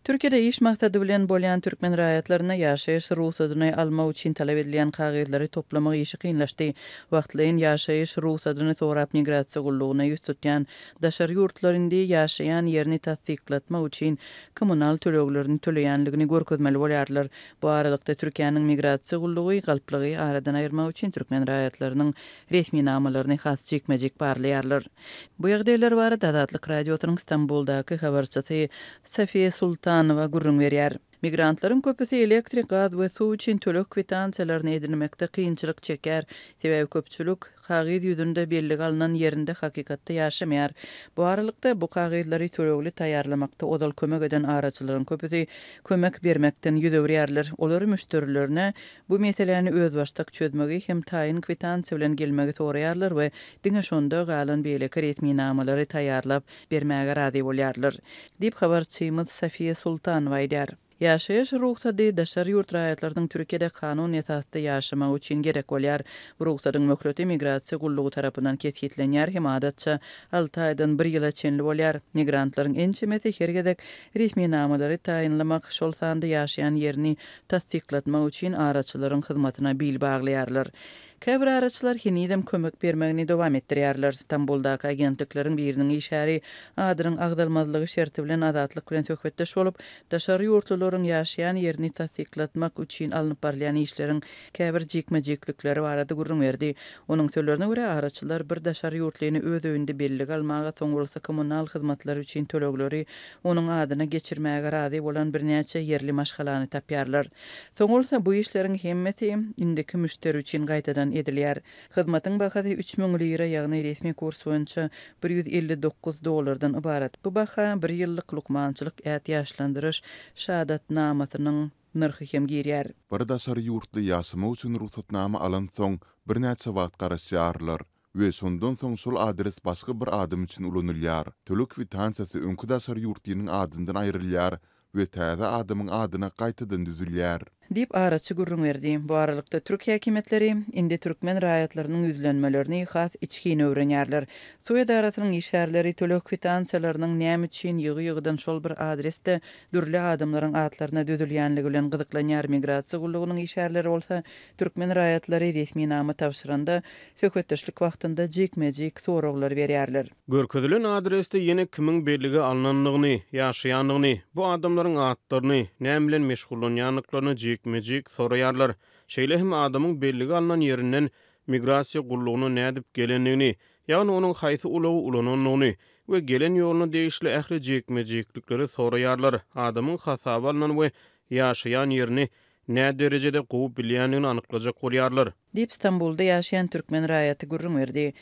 Türkiýede iş maksady bilen bolýan türkmen raýatlaryna ýaşaýyş rugsadyny almak üçin talap edilýän kagyzlary toplamak işi kynlaşdy. Wagtlaýyn ýaşaýyş rugsadyny sorap migrasiýa gullugyna ýüz tutýan daşary ýurtlular indi ýaşaýan ýerini tassyklatmak üçin kommunal töleglerini töleýänligini görkezmeli bolýarlar. Bu aralykda Türkiýäniň migrasiýa gullugy galplygy aradan aýyrmak üçin türkmen raýatlarynyň resminamalaryny has jikme-jik barlaýarlar. Bu ýagdaýlar barada Azatlyk Radiosynyň Stambuldaky habarçysy Safiýa Sultanowa gürrüň berýär. Migrantlaryň köpüsi elektrik, gaz we suw üçin töleg kwitansiýalaryny edinmekde kynçylyk çekýär. Sebäbi köpçülik kagyz ýüzünde bellige alnan ýerinde hakykatda ýaşamaýar. Bu aralykda, bu kagyzlary tölegli taýýarlamakda ozal kömek eden araçylaryň köpüsi kömek bermekden ýüz öwürýärler. Olar müşderilerine Bu meseläni özbaşdak çözmegi hem taýyn kwitansiýa bilen gelmegi soraýarlar we diňe şonda galan beýleki resminamalary taýýarlap bermäge razy bolýarlar, diýip, habarçymyz Safiýa Sultanowa aýdýar. Ýaşaýyş rugsady daşary ýurt raýatlarynyň Türkiýede kanun esasda ýaşamagy üçin gerek bolýar. Bu rugsadyň möhleti migrasiýa gullugy tarapyndan kesgitlenýär hem adatça alty aýdan bir ýyla çenli bolýar. Migrantlaryň ençemesi her gezek resminamalary taýynlamak, şol sanda ýaşaýan ýerini tassyklatmak üçin araçylaryň hyzmatyna bil baglaýarlar. Käbir araçylar henizem kömek bermegini dowam etdirýärler. Stambuldaky agentlikleriň biriniň işgäri adynyň agzalmazlygy şerti bilen Azatlyk bilen söhbetdeş bolup, daşary ýurtlularyň ýaşaýan ýerini tassyklatmak üçin alnyp barylýan işleriň käbir jikme-jiklikleri barada gürrüň berdi. Onuň sözlerine görä, araçylar bir daşary ýurtlyny öz öýünde bellige almaga, soň bolsa kommunal hyzmatlary üçin tölegleri onuň adyna geçirmäge razy bolan birnäçe ýerli maşgalany tapýarlar. Soň bolsa bu işleriň hemmesi indiki müşderi üçin gaýtadan edilýär. Hyzmatyň bahasy 3000 lira, ýagny resmi kurs boýunça 159 dollardan ybarat. Bu baha bir ýyllyk lukmançylyk ätiýaçlandyryş şahadatnamasynyň nyrhy hem girýär. Bir daşary ýurtly ýaşamak üçin rugsatnama alansoň birnäçe wagt garaşýarlar. We şondan soň şol adres başga bir adam üçin ulanylýar. Töleg kwitansiýasy öňki daşary ýurtlynyň adyndan aýrylýar we täze adamyň adyna gaýtadan düzülýär. Diýip, araçy gürrüň berdi. Bu aralykda, türk häkimiýetleri indi türkmen raýatlarynyň ýüzlenmelerini has içgin öwrenýärler. Suw edarasynyň işgärleri töleg kwitansiýalarynyň näme üçin ýygy-ýygydan şol bir adresde dürli adamlaryň atlaryna düzülýänligi bilen gyzyklanýar, migrasiýa gullugynyň işgärleri bolsa türkmen raýatlary resminama tabşyranda Söhbetdeşlik wagtynda jikme-jik soraglar berýärler. Görkezilen adresde ýene kimiň bellige alnandygyny, ýaşaýandygyny, bu adamlaryň atlaryny, näme bilen meşgullanýandyklaryny jikme-jik soraýarlar. Şeýle hem adamyň bellige alnan ýerinden migrasiýa gullugyna nädip gelendigini, ýagny onuň haýsy ulagy ulanandygyny we gelen ýoluna degişli ähli jikme-jiklikleri soraýarlar. Adamyň hasaba alnan we ýaşaýan ýerini näderejede gowy bilýändigini anyklajak bolýarlar. Diýip, Stambulda ýaşaýan türkmen raýaty gürrüň berdi.